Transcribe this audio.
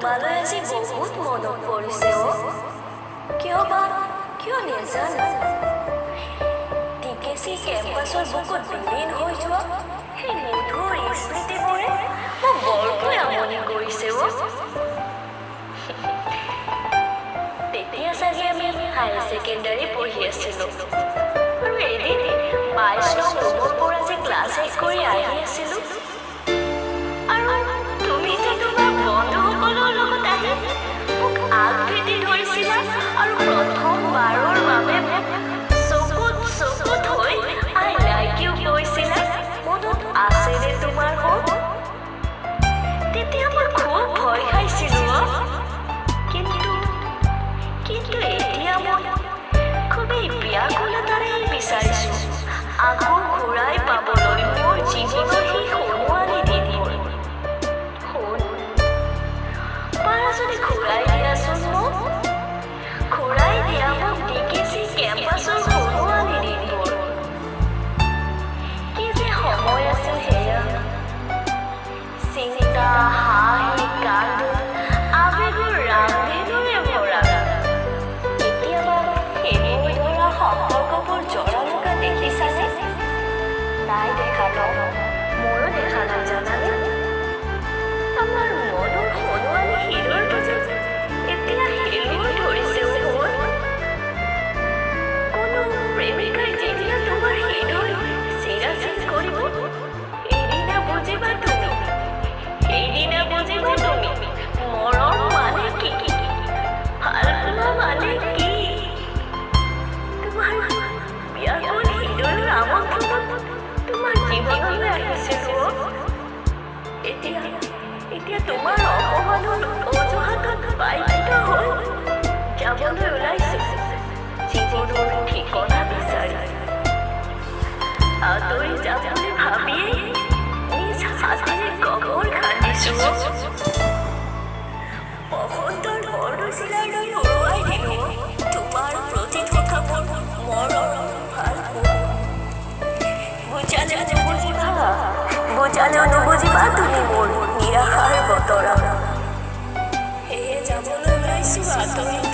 তোমালৈ আজি বহুত মনত পৰিছে অ'। কিয় বা কিয় নেজানো, ডিকেচি কেম্পাছৰ বুকুত বিলীন হৈ যোৱা সেই মধুৰ স্মৃতিবোৰে মোক বৰকৈ আমনি কৰিছে অ'। তেতিয়া চাগে আমি হায়াৰ ছেকেণ্ডাৰী পঢ়ি আছিলোঁ আৰু এদিন 22 নং ৰুমৰ পৰা যে ক্লাছ শেষ কৰি আহি আছিলোঁ আৰু তুমি যে তোমাৰ বন্ধুসকলৰ লগত আহি মোক আগভেটি ধৰিছিলা আৰু প্ৰথমবাৰৰ বাবে মোক চকুত চকু থৈ "I like you" কৈছিলা, মনত আছেনে তোমাৰ সোণ? তেতিয়া মই খুব ভয় খাইছিলোঁ অ'। কিন্তু এতিয়া মই খুবেই ব্যাকুলতাৰে বিচাৰিছোঁ আকৌ ঘূৰাই পাবলৈ মোৰ জীৱনৰ সেই সোণোৱালী দিনবোৰ। সোণ, পাৰা যদি ঘূৰাই দিয়াচোন মোক। ঘূৰাই দিয়া মোক ডিকেচি কেম্পাছৰ সোণোৱালী দিনবোৰ। কি যে সময় আছিল সেয়া! চিন্তা, হাঁহি, কান্দোন, আৱেগৰ ৰামধেনুৰে ভৰা। কেতিয়াবা শেলুৱৈ ধৰা সম্পৰ্কবোৰ জৰা লগা দেখিছানে? নাই দেখা ন? ময়ো দেখা নাই, জানানে? আমাৰ মনৰ সোণোৱালী হৃদয়টো যে এতিয়া শেলুৱৈ ধৰিছে অ' সোণ। কোনো প্ৰেমিকাই যেতিয়া তোমাৰ হৃদয় চিৰাচিৰ কৰিব, সেইদিনা বুজিবা তুমি, সেইদিনা বুজিবা তুমি মৰম মানে কি, ভালপোৱা মানে কি। তোমাৰ ব্যাকুল হৃদয়ৰ আমন্ত্ৰণত তোমাৰ জীৱনলৈ আহিছিলোঁ অ'। এতিয়া তোমাৰ অপমানৰ অজুহাতত বাধ্য হৈ যাবলৈ ওলাইছোঁ জীৱনৰ ঠিকনা বিচাৰি। আঁতৰি যাম বুলি ভাবিয়েই নিজ হাতেৰে কবৰ খান্দিছোঁ অ'। বসন্তৰ বৰদৈচিলাৰ দৰে উৰুৱাই দিলোঁ অ' তোমাৰ প্ৰতি থকা মোৰ মৰম, ভালপোৱা। বুজালেও নুবুজিবা, বুজালেও নুবুজিবা তুমি মোৰ নিৰাশাৰ বতৰা। সেয়ে যাবলৈ ওলাইছোঁ আঁতৰি।